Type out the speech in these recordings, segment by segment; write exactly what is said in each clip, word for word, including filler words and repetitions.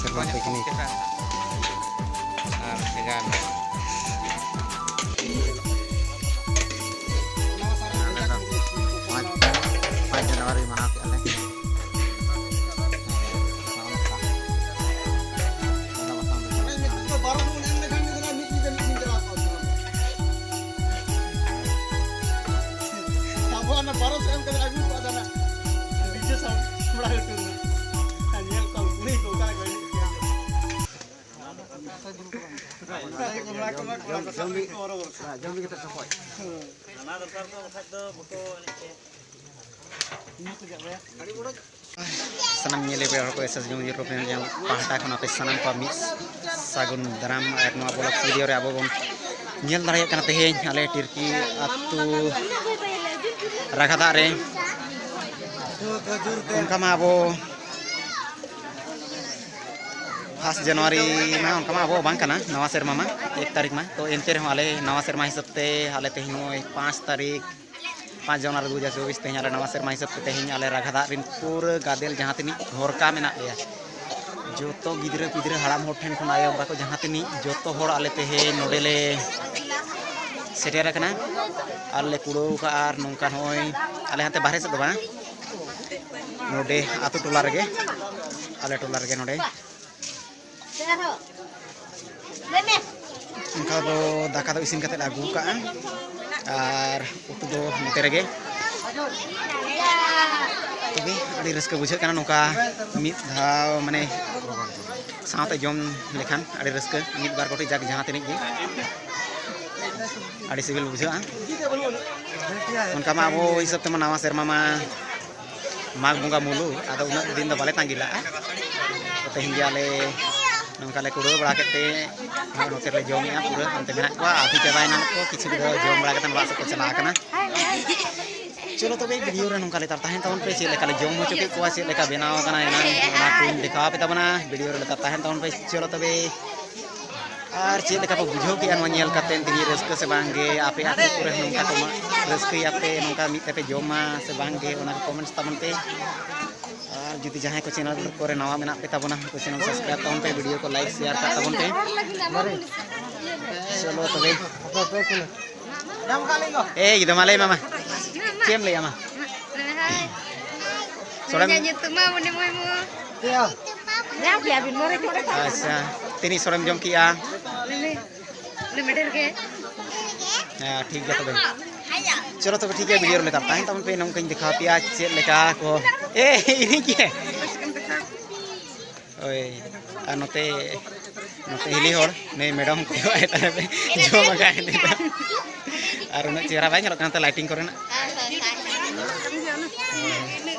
ᱥᱮᱨᱢᱟ ᱯᱤᱠᱱᱤᱠ ᱟᱨ ᱵᱷᱮᱜᱟᱨ ᱟᱞᱮ ᱫᱚ ᱯᱟᱸᱪ, ᱯᱟᱸᱪ ᱡᱟᱱᱩᱣᱟᱨᱤ ᱢᱟᱱᱟᱣ ᱠᱮᱫᱼᱟ ᱞᱮ᱾ ᱟᱵᱚ ᱚᱱᱟ ᱵᱟᱨᱚ ᱥᱮᱫ ᱮᱢ ᱠᱟᱛᱮ ᱟᱹᱜᱩ ᱠᱚᱣᱟ ᱛᱟᱦᱞᱮ ᱰᱤᱡᱮ ᱥᱟᱣᱩᱱᱰ ᱥᱟᱢᱵᱲᱟᱣ ᱦᱚᱴᱚ ᱨᱮᱱᱟᱜ᱾ ᱟᱨ ᱧᱮᱞ ᱠᱚᱣᱟ ᱠᱩᱲᱤ ᱠᱚ ᱚᱠᱟ ᱨᱮᱠᱚ ᱮᱱᱮᱡ ᱠᱟᱱᱟ᱾ ᱚᱱᱟ ᱠᱚ ᱡᱚᱢ ᱢᱤᱫ ᱠᱟᱛᱮ ᱥᱚᱠᱚᱡ᱾ ᱦᱟᱱᱟ ᱫᱚᱨᱠᱟᱨ ᱠᱚ ᱵᱟᱠᱷᱟᱡ ᱫᱚ ᱵᱟᱠᱚ ᱮᱱᱮᱡ ᱠᱮᱭᱟ᱾ ᱥᱟᱱᱟᱢ ᱧᱮᱞᱮ ᱯᱮᱲᱟ ᱦᱚᱲ ᱠᱚ, ᱮᱥ ᱮᱥ ᱡᱚᱢ ᱧᱩ ᱯᱟᱦᱴᱟ ᱠᱷᱚᱱ ᱟᱯᱮ ᱥᱟᱱᱟᱢ ᱠᱚᱣᱟᱜ ᱢᱤᱫ ᱥᱟᱹᱜᱩᱱ ᱫᱟᱨᱟᱢ᱾ ᱟᱨ ᱱᱚᱣᱟ ᱵᱞᱚᱜ ᱵᱷᱤᱰᱤᱭᱳ ᱨᱮ ᱟᱵᱚ ᱵᱚᱱ ᱧᱮᱞ ᱫᱟᱲᱮᱭᱟᱜ ᱠᱟᱱᱟ ᱛᱮᱦᱮᱧ ᱟᱞᱮ ᱴᱤᱨᱠᱤ ᱟᱹᱛᱩ ᱨᱟᱜᱷᱟ ᱫᱟᱜ ᱨᱮ᱾ ᱚᱱᱠᱟ ᱢᱟ ᱟᱵᱚ ᱯᱷᱟᱥᱴ ᱡᱟᱱᱩᱣᱟᱨᱤ ᱢᱟ ᱚᱱᱠᱟ ᱢᱟ ᱟᱵᱚ ᱵᱟᱝ ᱠᱟᱱᱟ, ᱱᱟᱣᱟ ᱥᱮᱨᱢᱟ ᱢᱟ ᱮᱠ ᱛᱟᱹᱨᱤᱠᱷ ᱢᱟ᱾ ᱛᱚ ᱮᱱᱛᱮ ᱨᱮᱦᱚᱸ ᱟᱞᱮ ᱱᱟᱣᱟ ᱥᱮᱨᱢᱟ ᱦᱤᱥᱟᱹᱵ ᱛᱮ ᱟᱞᱮ ᱛᱮᱦᱮᱧ ᱱᱚᱜᱼᱚᱭ ᱯᱟᱸᱪ ᱛᱟᱹᱨᱤᱠᱷ, ᱯᱟᱸᱪ ᱡᱟᱱᱩᱣᱟᱨᱤ ᱫᱩ ᱦᱟᱡᱟᱨ ᱪᱚᱵᱵᱤᱥ, ᱛᱮᱦᱮᱧ ᱟᱞᱮ ᱱᱟᱣᱟ ᱥᱮᱨᱢᱟ ᱦᱤᱥᱟᱹᱵ ᱛᱮ ᱛᱮᱦᱮᱧ ᱟᱞᱮ ᱨᱟᱜᱷᱟ ᱫᱟᱜ ᱨᱮᱱ ᱯᱩᱨᱟᱹ ᱜᱟᱫᱮᱞ ᱡᱟᱦᱟᱸ ᱛᱤᱱᱟᱹᱜ ᱦᱚᱨᱠᱟ ᱢᱮᱱᱟᱜ ᱞᱮᱭᱟ, ᱡᱚᱛᱚ ᱜᱤᱫᱽᱨᱟᱹ ᱯᱤᱫᱽᱨᱟᱹ, ᱦᱟᱲᱟᱢ ᱦᱚᱲ ᱴᱷᱮᱱ ᱠᱷᱚᱱ ᱟᱭᱳ ᱵᱟᱵᱟ ᱠᱚ ᱡᱟᱦᱟᱸ ᱛᱤᱱᱟᱹᱜ, ᱡᱚᱛᱚ ᱦᱚᱲ ᱟᱞᱮ ᱛᱮᱦᱮᱧ ᱱᱚᱰᱮ ᱞᱮ ᱥᱮᱴᱮᱨ ᱟᱠᱟᱱᱟ᱾ ᱟᱨ ᱞᱮ ᱠᱩᱲᱟᱹᱣ ᱠᱟᱜᱼᱟ᱾ ᱟᱨ ᱱᱚᱝᱠᱟ ᱱᱚᱜᱼᱚᱭ ᱟᱞᱮ ᱦᱟᱱᱛᱮ ᱵᱟᱦᱨᱮ ᱥᱮᱫ ᱫᱚ ᱵᱟᱝ, ᱱᱚᱰᱮ ᱟᱛᱳ ᱴᱚᱞᱟ ᱨᱮᱜᱮ, ᱟᱞᱮ ᱴᱚᱞᱟ ᱨᱮᱜᱮ ᱱᱚᱰᱮ ᱚᱱᱠᱟ ᱫᱚ ᱫᱟᱠᱟ ᱫᱚ ᱤᱥᱤᱱ ᱠᱟᱛᱮ ᱞᱮ ᱟᱹᱜᱩ ᱠᱟᱜᱼᱟ ᱟᱨ ᱩᱛᱩ ᱫᱚ ᱱᱚᱛᱮ ᱨᱮᱜᱮ᱾ ᱛᱚᱵᱮ ᱟᱹᱰᱤ ᱨᱟᱹᱥᱠᱟᱹ ᱵᱩᱡᱷᱟᱹᱜ ᱠᱟᱱᱟ ᱱᱚᱝᱠᱟ ᱢᱤᱫ ᱫᱷᱟᱣ, ᱢᱟᱱᱮ, ᱥᱟᱶᱛᱮ ᱡᱚᱢ ᱞᱮᱠᱷᱟᱱ ᱟᱹᱰᱤ ᱨᱟᱹᱥᱠᱟᱹ, ᱢᱤᱫ ᱵᱟᱨ ᱠᱚᱴᱤ ᱡᱟᱠ ᱡᱟᱦᱟᱸ ᱛᱤᱱᱟᱹᱜ ᱜᱮ ᱟᱹᱰᱤ ᱥᱤᱵᱤᱞ ᱵᱩᱡᱷᱟᱹᱜᱼᱟ᱾ ᱚᱱᱠᱟ ᱢᱟ ᱟᱵᱚ ᱦᱤᱥᱟᱹᱵ ᱛᱮᱢᱟ ᱱᱟᱣᱟ ᱥᱮᱨᱢᱟ ᱢᱟ ᱢᱟᱜᱽ ᱵᱚᱸᱜᱟ ᱢᱩᱞᱩᱜ, ᱟᱫᱚ ᱩᱱᱟᱹᱜ ᱫᱤᱱ ᱫᱚ ᱵᱟᱞᱮ ᱛᱟᱺᱜᱤ ᱞᱟᱜᱼᱟ᱾ ᱛᱚ ᱛᱮᱦᱮᱧ ᱜᱮ ᱟᱞᱮ ᱱᱚᱝᱠᱟ ᱞᱮ ᱠᱩᱲᱟᱹᱣ ᱵᱟᱲᱟ ᱠᱮᱫ ᱛᱮ ᱱᱚᱜᱼᱚᱭ ᱱᱚᱛᱮ ᱨᱮᱞᱮ ᱡᱚᱢᱮᱜᱼᱟ᱾ ᱯᱩᱨᱟᱹ ᱚᱱᱛᱮ ᱢᱮᱱᱟᱜ ᱠᱚᱣᱟ, ᱟᱹᱛᱩ ᱪᱟᱵᱟᱭᱮᱱᱟ ᱠᱚ, ᱠᱤᱪᱷᱩ ᱫᱚ ᱡᱚᱢ ᱵᱟᱲᱟ ᱠᱟᱛᱮ ᱚᱲᱟᱜ ᱥᱮᱫ ᱠᱚ ᱪᱟᱞᱟᱣ ᱟᱠᱟᱱᱟ᱾ ᱪᱚᱞᱚ ᱛᱚᱵᱮ ᱵᱷᱤᱰᱤᱭᱳ ᱨᱮ ᱱᱚᱝᱠᱟ ᱞᱮᱛᱟᱲ ᱛᱟᱦᱮᱱ ᱛᱟᱵᱚᱱ ᱯᱮ, ᱪᱮᱫ ᱞᱮᱠᱟ ᱞᱮ ᱡᱚᱢ ᱦᱚᱪᱚ ᱠᱮᱫ ᱠᱚᱣᱟ, ᱪᱮᱫ ᱞᱮᱠᱟ ᱵᱮᱱᱟᱣ ᱟᱠᱟᱱᱟ ᱮᱱᱟᱝ, ᱚᱱᱟ ᱠᱚᱧ ᱫᱮᱠᱷᱟᱣ ᱟᱯᱮ ᱛᱟᱵᱚᱱᱟ᱾ ᱵᱷᱤᱰᱤᱭᱳ ᱨᱮ ᱞᱮᱛᱟᱲ ᱛᱟᱦᱮᱱ ᱛᱟᱵᱚᱱ ᱯᱮ᱾ ᱪᱚᱞᱚ ᱛᱚᱵᱮ, ᱟᱨ ᱪᱮᱫ ᱞᱮᱠᱟ ᱯᱮ ᱵᱩᱡᱷᱟᱹᱣ ᱠᱮᱫᱼᱟ ᱱᱚᱣᱟ ᱧᱮᱞ ᱠᱟᱛᱮ, ᱛᱤᱱᱟᱹᱜ ᱨᱟᱹᱥᱠᱟᱹ ᱥᱮ ᱵᱟᱝ ᱜᱮ? ᱟᱯᱮ ᱟᱹᱛᱩ ᱠᱚᱨᱮ ᱦᱚᱸ ᱱᱚᱝᱠᱟ ᱠᱚ ᱢᱟ-, ᱨᱟᱹᱥᱠᱟᱹᱭᱟᱯᱮ, ᱱᱚᱝᱠᱟ ᱢᱤᱫ ᱛᱮᱯᱮ ᱡᱚᱢᱟ ᱥᱮ ᱵᱟᱝ ᱜᱮ, ᱚᱱᱟ ᱠᱚ ᱠᱚᱢᱮᱱᱴᱥ ᱛᱟᱵᱚᱱ ᱯᱮ᱾ ᱟᱨ ᱡᱩᱫᱤ ᱡᱟᱦᱟᱸᱭ ᱠᱚ ᱪᱮᱱᱮᱞ ᱠᱚᱨᱮ ᱱᱟᱣᱟ ᱢᱮᱱᱟᱜ ᱯᱮ ᱛᱟᱵᱚᱱᱟ, ᱩᱱᱠᱩ ᱪᱮᱱᱮᱞ ᱥᱟᱵᱥᱠᱨᱟᱭᱤᱵ ᱛᱟᱵᱚᱱ ᱯᱮ, ᱵᱷᱤᱰᱤᱭᱳ ᱠᱚ ᱞᱟᱭᱤᱠ ᱥᱮᱭᱟᱨ ᱠᱟᱜ ᱛᱟᱵᱚᱱ ᱯᱮ᱾ ᱪᱚᱞᱚ ᱛᱚᱵᱮ᱾ ᱮᱭ ᱜᱤᱫᱽᱨᱟᱹ, ᱢᱟ ᱞᱟᱹᱭ ᱢᱮ, ᱢᱟ᱾ ᱪᱮᱫ ᱮᱢ ᱞᱟᱹᱭᱟ, ᱢᱟ? ᱥᱚᱲᱮᱢ ᱤᱧᱟᱹᱜ ᱧᱩᱛᱩᱢ ᱢᱟ ᱢᱩᱱᱤ ᱢᱩᱨᱢᱩ᱾ ᱧᱟᱢ ᱠᱮᱭᱟ ᱵᱤᱱ, ᱢᱚᱬᱮ ᱠᱚᱲᱟ᱾ ᱟᱪᱪᱷᱟ, ᱛᱤᱱᱤᱡ ᱥᱚᱲᱮᱢ ᱡᱚᱢ ᱠᱮᱜᱼᱟ? ᱞᱤᱢᱤᱴ ᱰᱷᱮᱨ ᱜᱮ᱾ ᱦᱮᱸ, ᱴᱷᱤᱠ ᱜᱮᱭᱟ ᱛᱚᱵᱮ᱾ ᱪᱚᱞᱚ ᱛᱚᱵᱮ, ᱴᱷᱤᱠ ᱜᱮᱭᱟ, ᱵᱷᱤᱰᱤᱭᱳ ᱨᱮ ᱞᱮ ᱛᱟᱦᱮᱱ ᱛᱟᱵᱚᱱ ᱯᱮ, ᱱᱚᱝᱠᱟᱧ ᱫᱮᱠᱷᱟᱣ ᱯᱮᱭᱟ ᱪᱮᱫ ᱞᱮᱠᱟ ᱠᱚ᱾ ᱮ, ᱤᱱᱟᱹ ᱜᱮ᱾ ᱳᱭ, ᱟᱨ ᱱᱚᱛᱮ, ᱱᱚᱛᱮ ᱦᱤᱞᱤ ᱦᱚᱲ, ᱱᱩᱭ ᱢᱮᱰᱟᱢ ᱠᱚᱭᱚᱜ ᱟᱭ ᱛᱟᱦᱮᱸ ᱯᱮ, ᱡᱚᱢ ᱟᱠᱟᱫ ᱟᱭ ᱱᱤᱛᱚᱜ᱾ ᱟᱨ ᱩᱱᱟᱹᱜ ᱪᱮᱦᱨᱟ ᱵᱟᱭ ᱧᱮᱞᱚᱜ ᱠᱟᱱᱟ ᱛᱚ, ᱞᱟᱭᱴᱤᱝ ᱠᱚᱨᱮᱱᱟᱜ᱾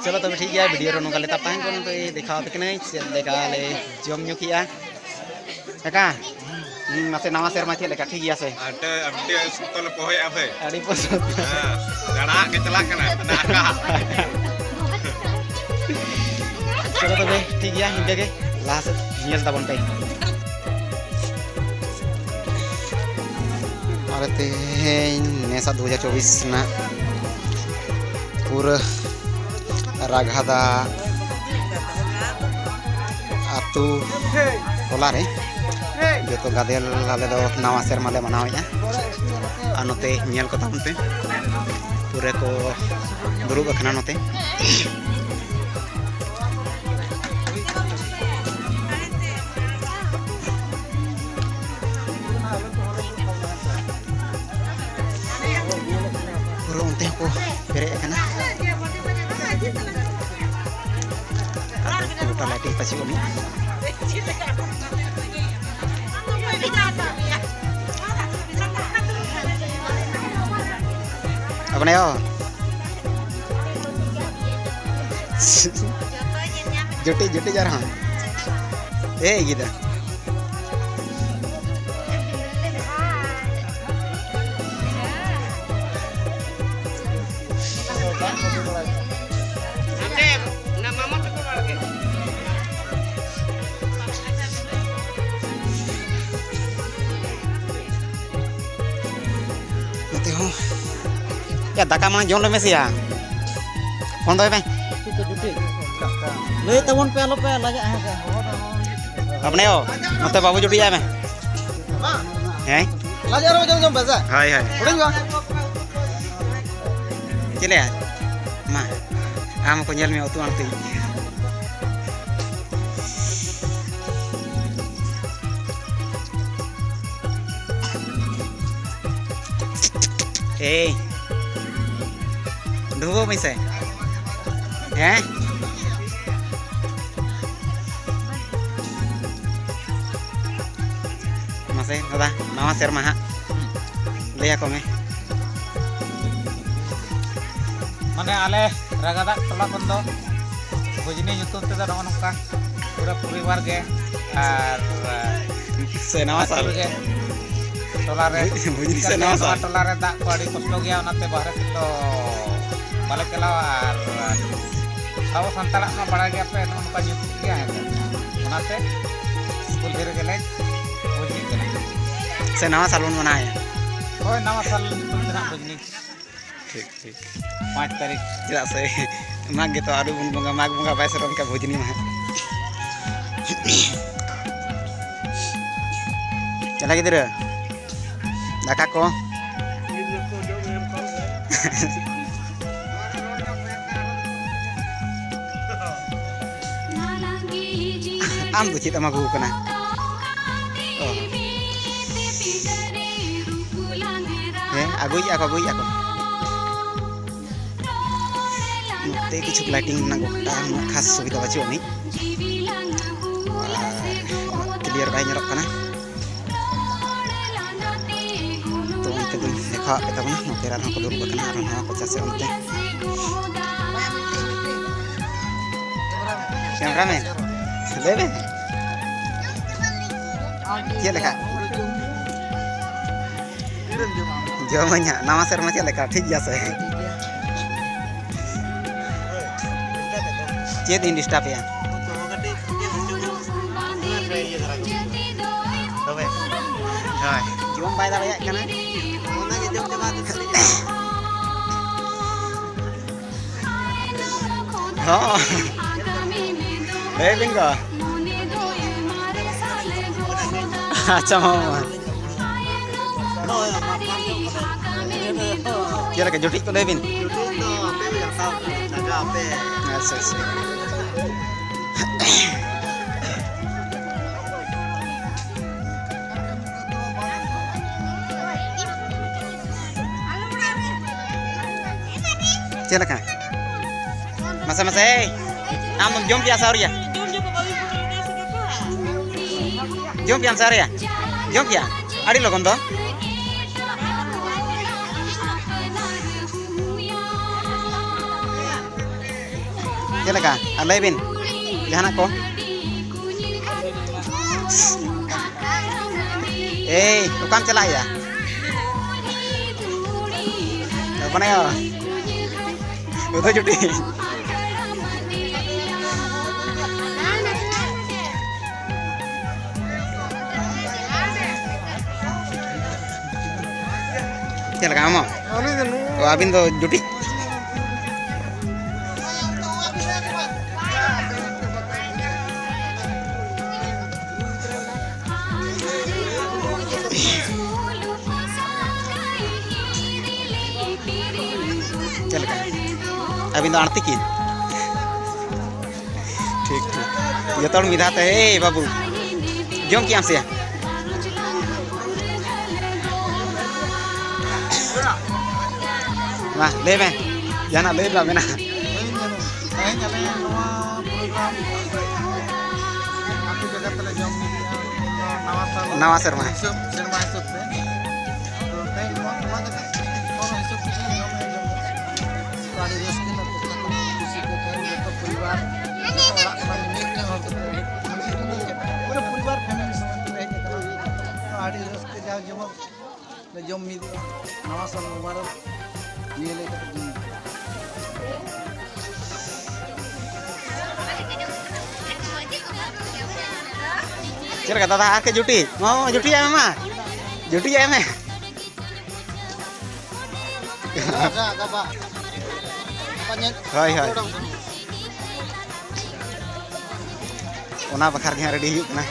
ᱪᱚᱞᱚ ᱛᱚᱵᱮ ᱴᱷᱤᱠ ᱜᱮᱭᱟ, ᱵᱷᱤᱰᱤᱭᱳ ᱨᱮ ᱱᱚᱝᱠᱟ ᱞᱮ ᱛᱟᱯᱟᱢ ᱠᱚ, ᱱᱚᱛᱮ ᱫᱮᱠᱷᱟᱣ ᱟᱯᱮ ᱠᱟᱹᱱᱟᱹᱧ ᱪᱮᱫ ᱞᱮᱠᱟ ᱞᱮ ᱡᱚᱢ ᱧᱩ ᱠᱮᱜᱼᱟ᱾ ᱠᱟᱠᱟ, ᱦᱩᱸ, ᱢᱟᱥᱮ ᱱᱟᱣᱟ ᱥᱮᱨᱢᱟ ᱪᱮᱫ ᱞᱮᱠᱟ, ᱴᱷᱤᱠ ᱜᱮᱭᱟ ᱥᱮ? ᱟᱹᱰᱤ, ᱟᱹᱰᱤ ᱥᱚᱠᱛᱚ ᱞᱮ ᱯᱚᱦᱚᱭᱮᱫᱼᱟ ᱵᱷᱟᱹᱭ᱾ ᱟᱹᱰᱤ ᱯᱚᱥᱚᱸᱫ᱾ ᱦᱮᱸ, ᱡᱟᱲᱟᱜ ᱜᱮ ᱪᱟᱞᱟᱜ ᱠᱟᱱᱟ, ᱫᱟᱜ᱾ ᱪᱚᱞᱚ ᱛᱚᱵᱮ, ᱴᱷᱤᱠ ᱜᱮᱭᱟ, ᱤᱱᱠᱟᱹ ᱜᱮ ᱞᱟᱦᱟ ᱥᱮᱫ ᱧᱮᱞ ᱛᱟᱵᱚᱱ ᱯᱮ᱾ ᱟᱨ ᱛᱮᱦᱮᱧ ᱱᱮᱥᱟᱜ ᱫᱩ ᱦᱟᱡᱟᱨ ᱪᱚᱵᱵᱤᱥ ᱨᱮᱱᱟᱜ ᱯᱩᱨᱟᱹ ᱨᱟᱜᱷᱟᱫᱟ ᱟᱹᱛᱩ ᱴᱚᱞᱟ ᱨᱮ ᱡᱚᱛᱚ ᱜᱟᱫᱮᱞ ᱟᱞᱮ ᱫᱚ ᱱᱟᱣᱟ ᱥᱮᱨᱢᱟ ᱞᱮ ᱢᱟᱱᱟᱣᱮᱫᱼᱟ᱾ ᱟᱨ ᱱᱚᱛᱮ ᱧᱮᱞ ᱠᱚ ᱛᱟᱵᱚᱱ ᱯᱮ, ᱯᱩᱨᱟᱹ ᱠᱚ ᱫᱩᱲᱩᱵ ᱟᱠᱟᱱᱟ ᱱᱚᱛᱮ᱾ ᱯᱩᱨᱟᱹ ᱚᱱᱛᱮ ᱦᱚᱸᱠᱚ ᱯᱮᱨᱮᱡ ᱟᱠᱟᱱᱟ᱾ ᱜᱚᱴᱟ ᱞᱟᱭᱴᱤᱝ ᱯᱟᱹᱪᱩᱜ ᱟᱹᱱᱤᱡ᱾ ᱟᱵᱚᱱᱮ ᱭᱚ᱾ ᱡᱩᱴᱤᱡ, ᱡᱩᱴᱤᱡ ᱟᱨᱦᱚᱸ᱾ ᱮᱭ ᱜᱤᱫᱟ᱾ ᱱᱚᱛᱮ ᱦᱚᱸ᱾ ᱭᱟ, ᱫᱟᱠᱟ ᱢᱟᱲᱟᱝ ᱡᱚᱢ ᱞᱮ ᱢᱮᱥᱮᱭᱟ᱾ ᱯᱷᱳᱱ ᱫᱚᱦᱚᱭ ᱢᱮ᱾ ᱞᱟᱹᱭ ᱛᱟᱵᱚᱱ ᱯᱮ, ᱟᱞᱚ ᱯᱮ ᱞᱟᱡᱟᱜᱼᱟ, ᱦᱮᱸ ᱥᱮ? ᱟᱯᱱᱮ ᱚ, ᱱᱚᱛᱮ ᱵᱟᱹᱵᱩ ᱡᱩᱴᱤᱡ ᱟᱭ ᱢᱮ᱾ ᱦᱮᱸ? ᱞᱟᱡᱟᱜ ᱨᱮᱦᱚᱸ ᱡᱚᱢ ᱡᱚᱢ ᱯᱮ ᱥᱮ? ᱦᱳᱭ, ᱦᱳᱭ᱾ ᱦᱩᱰᱤᱧ ᱜᱚ᱾ ᱪᱮᱫ ᱞᱟᱹᱭᱟ? ᱢᱟ, ᱟᱢ ᱠᱚ ᱧᱮᱞ ᱢᱮ, ᱩᱛᱩ ᱟᱢ ᱛᱤᱧ᱾ ᱮᱭ, ᱰᱩᱵᱟᱹᱣ ᱢᱮᱥᱮ᱾ ᱦᱮᱸ? ᱢᱟᱥᱮ ᱫᱟᱫᱟ, ᱱᱟᱣᱟ ᱥᱮᱨᱢᱟ ᱦᱟᱸᱜ ᱞᱟᱹᱭ ᱟᱠᱚ ᱢᱮ᱾ ᱢᱟᱱᱮ ᱟᱞᱮ ᱨᱟᱜᱟᱫᱟᱜ ᱴᱚᱞᱟ ᱠᱷᱚᱱ ᱫᱚ ᱵᱷᱩᱡᱽᱱᱤ ᱧᱩᱛᱩᱢ ᱛᱮᱫᱚ ᱱᱚᱜᱼᱚ ᱱᱚᱝᱠᱟ ᱯᱩᱨᱟᱹ ᱯᱚᱨᱤᱵᱟᱨ ᱜᱮ, ᱟᱨ ᱥᱮ ᱱᱟᱣᱟ ᱟᱹᱛᱩ ᱥᱟᱞ᱾ ᱨᱮᱜᱮ ᱴᱚᱞᱟ ᱨᱮ ᱵᱷᱩᱡᱽᱱᱤ ᱥᱮ ᱪᱤᱠᱟᱹᱛᱮ ᱱᱟᱣᱟ ᱱᱚᱣᱟ ᱥᱟᱞ᱾ ᱴᱚᱞᱟ ᱨᱮ ᱫᱟᱜ ᱠᱚ ᱟᱹᱰᱤ ᱠᱚᱥᱴᱚ ᱜᱮᱭᱟ, ᱚᱱᱟᱛᱮ ᱵᱟᱦᱨᱮ ᱥᱮᱫ ᱫᱚ ᱵᱟᱞᱮ ᱪᱟᱞᱟᱣᱟ᱾ ᱟᱨ ᱟᱵᱚ ᱥᱟᱱᱛᱟᱲᱟᱜ ᱢᱟ ᱵᱟᱲᱟᱭ ᱜᱮᱭᱟᱯᱮ, ᱱᱚᱜᱼᱚ ᱱᱚᱝᱠᱟ ᱧᱩᱛᱩᱢ ᱜᱮᱭᱟ, ᱦᱮᱸ ᱥᱮ? ᱚᱱᱟᱛᱮ ᱠᱩᱞᱦᱤ ᱨᱮᱜᱮ ᱞᱮ ᱵᱷᱩᱡᱽᱱᱤ ᱠᱟᱱᱟ᱾ ᱥᱮ ᱱᱟᱣᱟ ᱥᱟᱞ ᱵᱚᱱ ᱢᱟᱱᱟᱣᱮᱫᱼᱟ? ᱦᱳᱭ, ᱱᱟᱣᱟ ᱥᱟᱞ ᱧᱩᱛᱩᱢ ᱛᱮ ᱱᱟᱦᱟᱜ ᱵᱷᱩᱡᱽᱱᱤ᱾ ᱴᱷᱤᱠ, ᱴᱷᱤᱠ᱾ ᱯᱟᱸᱪ ᱛᱟᱹᱨᱤᱠᱷ᱾ ᱪᱮᱫᱟᱜ ᱥᱮ ᱢᱟᱜᱽ ᱜᱮᱛᱚ ᱟᱹᱣᱨᱤ ᱵᱚᱱ ᱵᱚᱸᱜᱟ, ᱢᱟᱜᱽ ᱵᱚᱸᱜᱟ ᱵᱟᱭ ᱥᱮᱴᱮᱨ ᱞᱮᱱᱠᱷᱟᱱ ᱵᱷᱩᱡᱽᱱᱤ ᱢᱟ ᱦᱟᱸᱜ᱾ ᱪᱟᱞᱟ ᱜᱤᱫᱽᱨᱟᱹ, ᱫᱟᱠᱟ ᱠᱚ᱾ ᱟᱢ ᱫᱚ ᱪᱮᱫ ᱮᱢ ᱟᱹᱜᱩ ᱠᱟᱱᱟ? ᱚ᱾ ᱦᱮᱸ, ᱟᱹᱜᱩᱭᱮᱫᱼᱟ ᱠᱚ, ᱟᱹᱜᱩᱭᱮᱫᱼᱟ ᱠᱚ᱾ ᱱᱚᱛᱮ ᱠᱤᱪᱷᱩ lighting ᱨᱮᱱᱟᱜ ᱜᱚᱴᱟ ᱩᱱᱟᱹᱜ ᱠᱷᱟᱥ ᱥᱩᱵᱤᱫᱷᱟ ᱵᱟᱹᱪᱩᱜ ᱟᱹᱱᱤᱡ, ᱟᱨ ᱩᱱᱟᱹᱜ clear ᱵᱟᱭ ᱧᱮᱞᱚᱜ ᱠᱟᱱᱟ᱾ ᱛᱚ ᱚᱱᱛᱮ ᱫᱚᱧ ᱫᱮᱠᱷᱟᱣᱟᱫ ᱯᱮ ᱛᱟᱵᱚᱱᱟ, ᱱᱚᱛᱮ ᱨᱮ ᱟᱨᱦᱚᱸ ᱠᱚ ᱫᱩᱲᱩᱵ ᱟᱠᱟᱱᱟ, ᱟᱨᱦᱚᱸ ᱱᱚᱣᱟ ᱠᱚ ᱪᱟᱥᱮᱫ ᱚᱱᱛᱮ᱾ Cameraman, ᱞᱟᱹᱭ ᱢᱮ᱾ ᱪᱮᱫ ᱞᱮᱠᱟ? ᱡᱚᱢᱟᱹᱧ ᱦᱟᱸᱜ᱾ ᱱᱟᱣᱟ ᱥᱮᱨᱢᱟ ᱪᱮᱫ ᱞᱮᱠᱟ? ᱴᱷᱤᱠ ᱜᱮᱭᱟ ᱥᱮ? ᱪᱮᱫ ᱤᱧ disturb ᱮᱭᱟ? ᱦᱳᱭ᱾ ᱡᱚᱢ ᱵᱟᱭ ᱫᱟᱲᱮᱭᱟᱜ ᱠᱟᱱᱟ᱾ ᱦᱚᱸ᱾ ᱞᱟᱹᱭ ᱵᱤᱱ ᱜᱚ᱾ ᱟᱪᱪᱷᱟ, ᱢᱟ, ᱢᱟ᱾ ᱪᱮᱫ ᱞᱮᱠᱟ ᱡᱩᱴᱤᱡ ᱠᱚ ᱞᱟᱹᱭ ᱵᱤᱱ? ᱟᱪᱪᱷᱟ, ᱟᱪᱪᱷᱟ᱾ ᱪᱮᱫ ᱞᱮᱠᱟ? ᱢᱟᱥᱮ, ᱢᱟᱥᱮ, ᱮᱭ, ᱟᱢ ᱫᱚᱢ ᱡᱚᱢ ᱠᱮᱜᱼᱟ ᱥᱮ ᱟᱹᱣᱨᱤᱭᱟ? ᱡᱚᱢ ᱠᱮᱜᱼᱟᱢ ᱥᱮ ᱟᱹᱣᱨᱤᱭᱟ? ᱡᱚᱢ ᱠᱮᱜᱼᱟ? ᱟᱹᱰᱤ ᱞᱚᱜᱚᱱ ᱫᱚ᱾ ᱪᱮᱫ ᱞᱮᱠᱟ? ᱟᱨ ᱞᱟᱹᱭ ᱵᱤᱱ ᱡᱟᱦᱟᱱᱟᱜ ᱠᱚ᱾ ᱮᱭ, ᱚᱠᱟᱢ ᱪᱟᱞᱟᱜ ᱭᱟ? ᱵᱟᱱᱟᱭᱟ᱾ ᱩᱫᱷᱟᱹ ᱪᱩᱴᱤ᱾ ᱪᱮᱫ ᱞᱮᱠᱟ ᱟᱢᱟᱜ? ᱟᱹᱞᱤᱧ ᱫᱚ ᱱᱚᱣᱟ ᱚ, ᱟᱹᱵᱤᱱ ᱫᱚ ᱡᱩᱴᱤ? ᱪᱮᱫ ᱞᱮᱠᱟ? ᱟᱹᱵᱤᱱ ᱫᱚ ᱟᱬᱛᱤ ᱠᱤᱱ? ᱴᱷᱤᱠ, ᱴᱷᱤᱠ᱾ ᱡᱚᱛᱚ ᱦᱚᱲ ᱢᱤᱫ ᱫᱷᱟᱣ ᱛᱮ, ᱮᱭ ᱵᱟᱹᱵᱩ, ᱡᱚᱢ ᱠᱮᱜ ᱟᱢ ᱥᱮ? ᱢᱟ, ᱞᱟᱹᱭ ᱢᱮ, ᱡᱟᱦᱟᱱᱟᱜ ᱞᱟᱹᱭ ᱨᱮᱱᱟᱜ ᱢᱮᱱᱟᱜᱼᱟ? ᱛᱮᱦᱮᱧ ᱟᱞᱮ ᱱᱚᱣᱟ program ᱟᱹᱛᱩ ᱡᱟᱭᱜᱟ ᱛᱮᱞᱮ ᱡᱚᱢ ᱢᱤᱫ ᱠᱮᱜᱼᱟ, ᱱᱟᱣᱟ ᱥᱟᱞ ᱱᱟᱣᱟ ᱥᱮᱨᱢᱟ᱾ ᱦᱤᱥᱟᱹᱵ, ᱥᱮᱨᱢᱟ ᱦᱤᱥᱟᱹᱵ ᱛᱮ᱾ ᱟᱫᱚ ᱛᱮᱦᱮᱧ ᱱᱚᱣᱟ, ᱱᱚᱣᱟ ᱡᱟᱭᱜᱟ ᱦᱚᱲ ᱦᱤᱥᱟᱹᱵ ᱛᱮ ᱡᱚᱢ ᱮᱢ ᱡᱚᱢ ᱠᱮᱜᱼᱟ᱾ ᱛᱚ ᱟᱹᱰᱤ ᱨᱟᱹᱥᱠᱟᱹ ᱨᱮᱱᱟᱜ ᱠᱟᱛᱷᱟ ᱠᱟᱱᱟ, ᱠᱩᱥᱤ ᱛᱮ ᱛᱮᱦᱮᱧ ᱡᱚᱛᱚ ᱯᱚᱨᱤᱵᱟᱨ, ᱡᱚᱛᱚ ᱚᱲᱟᱜ ᱠᱷᱚᱱᱟᱜ ᱢᱤᱫᱴᱮᱱ ᱦᱚᱲ ᱠᱟᱛᱮ ᱦᱮᱡ, ᱯᱩᱨᱟᱹ ᱯᱚᱨᱤᱵᱟᱨ family ᱥᱚᱢᱮᱛ ᱞᱮ ᱦᱮᱡ ᱟᱠᱟᱱᱟ᱾ ᱛᱚ ᱟᱹᱰᱤ ᱨᱟᱹᱥᱠᱟᱹ ᱡᱟᱠ ᱡᱚᱢᱚᱠ ᱞᱮ ᱡᱚᱢ ᱢᱤᱫᱚᱜᱼᱟ᱾ ᱱᱟᱣᱟ ᱥᱟᱞ ᱢᱩᱵᱟᱨᱚᱠ᱾ ᱱᱤᱭᱟᱹ ᱞᱟᱹᱭ ᱠᱟᱛᱮ ᱜᱤᱧ ᱪᱮᱫ ᱞᱮᱠᱟ ᱫᱟᱫᱟ, ᱟᱨ ᱠᱟᱹᱡ ᱡᱩᱴᱤ? ᱢᱟ, ᱢᱟ, ᱡᱩᱴᱤᱭᱟᱜ ᱢᱮ ᱢᱟ᱾ ᱡᱩᱴᱤᱭᱟᱜ ᱢᱮ᱾ ᱜᱟᱯᱟ, ᱜᱟᱯᱟ᱾ ᱜᱟᱯᱟ ᱧᱮᱞ᱾ ᱦᱳᱭ, ᱦᱳᱭ᱾ ᱚᱱᱟ ᱵᱟᱠᱷᱨᱟ ᱜᱮ ᱦᱟᱸᱜ ᱨᱮᱰᱤ ᱦᱩᱭᱩᱜ ᱠᱟᱱᱟ᱾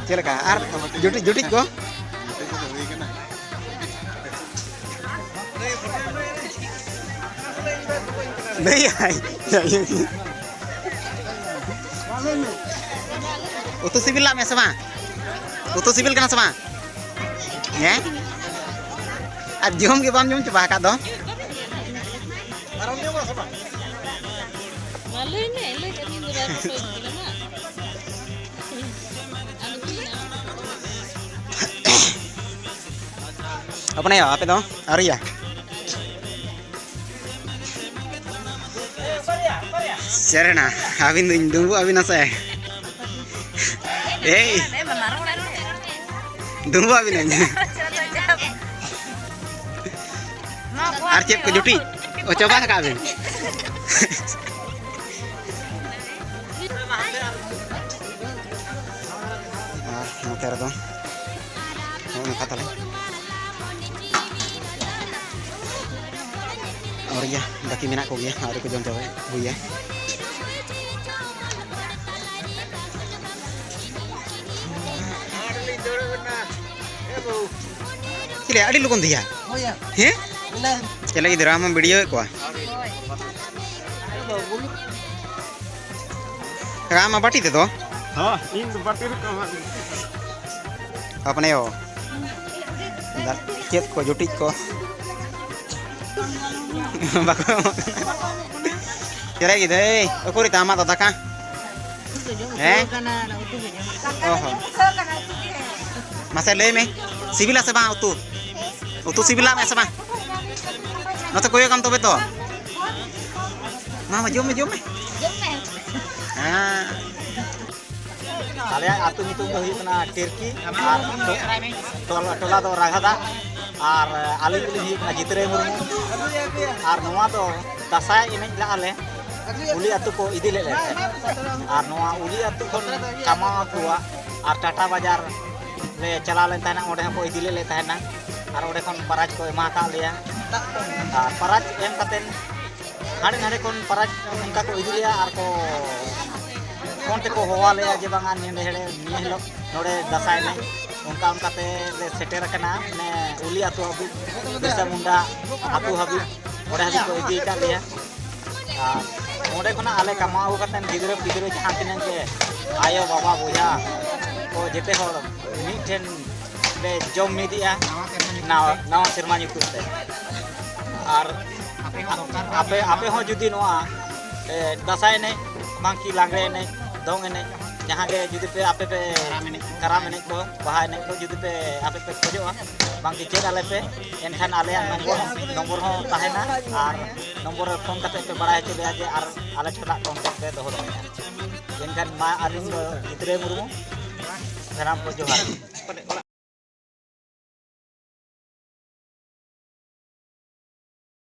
ᱪᱮᱫ ᱞᱮᱠᱟ ᱟᱨ ᱡᱩᱴᱤᱡ, ᱡᱩᱴᱤᱡ ᱠᱚ? ᱞᱟᱹᱭᱟᱭ᱾ ᱩᱛᱩ ᱥᱤᱵᱤᱞ ᱞᱟᱜ ᱢᱮ ᱥᱮ ᱵᱟᱝ? ᱩᱛᱩ ᱥᱤᱵᱤᱞ ᱠᱟᱱᱟ ᱥᱮ ᱵᱟᱝ? ᱦᱮᱸ? ᱟᱨ ᱡᱚᱢ ᱜᱮ ᱵᱟᱢ ᱡᱚᱢ ᱪᱟᱵᱟ ᱟᱠᱟᱫ ᱫᱚ᱾ ᱢᱟ ᱞᱟᱹᱭ ᱢᱮ, ᱞᱟᱹᱭ ᱠᱟᱜ ᱢᱤᱧ ᱫᱚ ᱵᱟᱭ ᱯᱚᱴᱚᱡ ᱠᱟᱱᱟ ᱢᱟ᱾ ᱟᱫᱚ ᱦᱩᱭᱱᱟ᱾ ᱟᱯᱱᱮ ᱟᱯᱮ ᱫᱚ ᱟᱹᱣᱨᱤᱭᱟ? ᱥᱮᱨᱮᱱᱟ, ᱟᱹᱵᱤᱱ ᱫᱚᱧ ᱰᱩᱸᱵᱩᱜ ᱟᱹᱵᱤᱱᱟ ᱥᱮ? ᱮᱭ, ᱰᱩᱸᱵᱩᱜ ᱟᱹᱵᱤᱱᱟᱹᱧ᱾ ᱟᱨ ᱪᱮᱫ ᱠᱚ ᱡᱩᱴᱤ? ᱚ, ᱪᱟᱵᱟ ᱟᱠᱟᱫ ᱵᱤᱱ? ᱟᱨ ᱱᱚᱛᱮ ᱨᱮᱫᱚ ᱱᱚᱜᱼᱚ ᱱᱚᱝᱠᱟ ᱛᱟᱞᱮ᱾ ᱟᱹᱣᱨᱤᱭᱟ, ᱵᱟᱹᱠᱤ ᱢᱮᱱᱟᱜ ᱠᱚᱜᱮᱭᱟ, ᱟᱹᱣᱨᱤ ᱠᱚ ᱡᱚᱢ ᱪᱟᱵᱟᱭ ᱦᱩᱭᱟ᱾ ᱪᱮᱫ ᱞᱟᱹᱭᱟ, ᱟᱹᱰᱤ ᱞᱚᱜᱚᱱ ᱫᱮᱭᱟ᱾ ᱦᱳᱭ ᱭᱟ᱾ ᱦᱮᱸ? ᱢᱮᱱᱟᱭ᱾ ᱪᱮᱫ ᱞᱟᱹᱜᱤᱫ ᱫᱟᱨᱟ ᱟᱢᱮᱢ ᱵᱷᱤᱰᱤᱭᱳᱭᱮᱫ ᱠᱚᱣᱟ? ᱟᱢ ᱢᱟ ᱵᱟᱹᱴᱤ ᱛᱮᱫᱚ? ᱦᱚᱸ, ᱤᱧ ᱫᱚ ᱵᱟᱹᱴᱤ ᱨᱮ ᱠᱟᱢᱟᱣ᱾ ᱟᱯᱱᱮ ᱦᱚᱸ᱾ ᱫᱟ-, ᱪᱮᱫ ᱠᱚ ᱡᱩᱴᱤᱡ ᱠᱚ? ᱵᱟᱠᱚ ᱮᱢᱚᱜ ᱠᱟᱱᱟ᱾ ᱪᱮᱞᱮ ᱜᱤᱫᱟᱹᱨ, ᱮᱭ, ᱩᱠᱩᱨᱤᱡ ᱛᱟᱢ ᱟᱢᱟᱜ ᱫᱚ ᱫᱟᱠᱟ? ᱦᱮᱸ? ᱚ ᱦᱚᱸ᱾ ᱢᱟᱥᱮ ᱞᱟᱹᱭ ᱢᱮ, ᱥᱤᱵᱤᱞᱟ ᱥᱮ ᱵᱟᱝ ᱩᱛᱩ? ᱩᱛᱩ ᱥᱤᱵᱤᱞᱟ ᱢᱮ ᱥᱮ ᱵᱟᱝ? ᱱᱚᱛᱮ ᱠᱚᱭᱚᱜᱟᱢ ᱛᱚᱵᱮ ᱛᱚ᱾ ᱢᱟ, ᱢᱟ, ᱡᱚᱢ ᱢᱮ, ᱡᱚᱢ ᱢᱮ᱾ ᱦᱮᱸ᱾ ᱟᱞᱮᱭᱟᱜ ᱟᱹᱛᱩ ᱧᱩᱛᱩᱢ ᱫᱚ ᱦᱩᱭᱩᱜ ᱠᱟᱱᱟ ᱴᱤᱨᱠᱤ ᱟᱨ ᱴᱚ-, ᱴᱚᱞᱟ, ᱴᱚᱞᱟ ᱫᱚ ᱨᱟᱜᱷᱟᱫᱟ᱾ ᱟᱨ ᱟᱹᱞᱤᱧ ᱫᱚᱞᱤᱧ ᱦᱩᱭᱩᱜ ᱠᱟᱱᱟ ᱡᱤᱛᱨᱟᱹᱭ ᱢᱩᱨᱢᱩ᱾ ᱟᱨ ᱱᱚᱣᱟ ᱫᱚ ᱫᱟᱸᱥᱟᱭ ᱮᱱᱮᱡ ᱞᱟᱦᱟ ᱞᱮ ᱩᱞᱤ ᱟᱹᱛᱩ ᱠᱚ ᱤᱫᱤ ᱞᱮᱫ ᱞᱮ ᱛᱟᱦᱮᱸᱫ᱾ ᱟᱨ ᱱᱚᱣᱟ ᱩᱞᱤ ᱟᱹᱛᱩ ᱠᱷᱚᱱ ᱠᱟᱢᱟᱣ ᱟᱹᱜᱩᱣᱟᱜ ᱟᱨ ᱴᱟᱴᱟ ᱵᱟᱡᱟᱨ ᱞᱮ ᱪᱟᱞᱟᱣ ᱞᱮᱱ ᱛᱟᱦᱮᱱᱟ, ᱚᱸᱰᱮ ᱦᱚᱸᱠᱚ ᱤᱫᱤ ᱞᱮᱫ ᱞᱮ ᱛᱟᱦᱮᱱᱟ᱾ ᱟᱨ ᱚᱸᱰᱮ ᱠᱷᱚᱱ ᱯᱨᱟᱭᱤᱡᱽ ᱠᱚ ᱮᱢᱟ ᱟᱠᱟᱫ ᱞᱮᱭᱟ᱾ ᱟᱨ ᱯᱨᱟᱭᱤᱡᱽ ᱮᱢ ᱠᱟᱛᱮᱫ ᱦᱟᱸᱰᱮ ᱱᱟᱰᱮ ᱠᱷᱚᱱ ᱯᱨᱟᱭᱤᱡᱽ ᱚᱱᱠᱟ ᱠᱚ ᱤᱫᱤ ᱞᱮᱭᱟ ᱟᱨ ᱠᱚ ᱯᱷᱳᱱ ᱛᱮᱠᱚ ᱦᱚᱦᱚᱣᱟ ᱞᱮᱭᱟ ᱡᱮ ᱵᱟᱝᱟ, ᱱᱤᱭᱟᱹ ᱦᱤᱞᱳᱜ ᱱᱚᱰᱮ ᱫᱟᱸᱥᱟᱭ ᱮᱱᱮᱡ᱾ ᱚᱱᱠᱟ ᱚᱱᱠᱟᱛᱮ ᱞᱮ ᱥᱮᱴᱮᱨ ᱟᱠᱟᱱᱟ, ᱢᱟᱱᱮ ᱩᱞᱤ ᱟᱹᱛᱩ ᱦᱟᱹᱵᱤᱡ, ᱵᱤᱨᱥᱟ ᱢᱩᱱᱰᱟ ᱟᱹᱛᱩ ᱦᱟᱹᱵᱤᱡ, ᱚᱸᱰᱮ ᱦᱟᱹᱵᱤᱡ ᱠᱚ ᱤᱫᱤ ᱟᱠᱟᱫ ᱞᱮᱭᱟ᱾ ᱟᱨ ᱚᱸᱰᱮ ᱠᱷᱚᱱᱟᱜ ᱟᱞᱮ ᱠᱟᱢᱟᱣ ᱟᱹᱜᱩ ᱠᱟᱛᱮᱫ ᱜᱤᱫᱽᱨᱟᱹ ᱯᱤᱫᱽᱨᱟᱹ ᱡᱟᱦᱟᱸ ᱛᱤᱱᱟᱹᱜ ᱜᱮ ᱟᱭᱳ ᱵᱟᱵᱟ ᱵᱚᱭᱦᱟ ᱠᱚ ᱡᱮᱛᱮ ᱦᱚᱲ ᱢᱤᱫ ᱴᱷᱮᱱ ᱞᱮ ᱡᱚᱢ ᱢᱤᱫᱮᱜᱼᱟ ᱱᱟᱣᱟ, ᱱᱟᱣᱟ ᱥᱮᱨᱢᱟ ᱧᱩᱛᱩᱢ ᱛᱮ᱾ ᱟᱨ ᱟᱯᱮ, ᱟᱯᱮ ᱦᱚᱸ ᱡᱩᱫᱤ ᱱᱚᱣᱟ ᱮ, ᱫᱟᱸᱥᱟᱭ ᱮᱱᱮᱡ ᱵᱟᱝᱠᱤ ᱞᱟᱜᱽᱲᱮ ᱮᱱᱮᱡ, ᱫᱚᱝ ᱮᱱᱮᱡ, ᱡᱟᱦᱟᱸ ᱜᱮ ᱡᱩᱫᱤ ᱯᱮ ᱟᱯᱮ ᱯᱮ ᱠᱟᱨᱟᱢ ᱮᱱᱮᱡ ᱠᱚ, ᱵᱟᱦᱟ ᱮᱱᱮᱡ ᱠᱚ ᱡᱩᱫᱤ ᱯᱮ ᱟᱯᱮ ᱯᱮ ᱠᱷᱚᱡᱚᱜᱼᱟ, ᱵᱟᱝᱠᱤ ᱪᱮᱫ ᱟᱞᱮ ᱯᱮ, ᱮᱱᱠᱷᱟᱱ ᱟᱞᱮᱭᱟᱜ ᱱᱚᱢᱵᱚᱨ, ᱱᱚᱢᱵᱚᱨ ᱦᱚᱸ ᱛᱟᱦᱮᱱᱟ᱾ ᱟᱨ ᱱᱚᱢᱵᱚᱨ ᱨᱮ ᱯᱷᱳᱱ ᱠᱟᱛᱮ ᱯᱮ ᱵᱟᱲᱟᱭ ᱦᱚᱪᱚ ᱞᱮᱭᱟ ᱡᱮ ᱟᱨ ᱟᱞᱮ ᱴᱷᱮᱱᱟᱜ ᱠᱚᱱᱴᱮᱠᱴ ᱯᱮ ᱫᱚᱦᱚ ᱫᱟᱲᱮᱭᱟᱜᱼᱟ᱾ ᱮᱱᱠᱷᱟᱱ ᱢᱟ ᱟᱹᱞᱤᱧ ᱫᱚ ᱡᱤᱛᱨᱟᱹᱭ ᱢᱩᱨᱢᱩ, ᱥᱟᱱᱟᱢ ᱠᱚ ᱡᱚᱦᱟᱨ᱾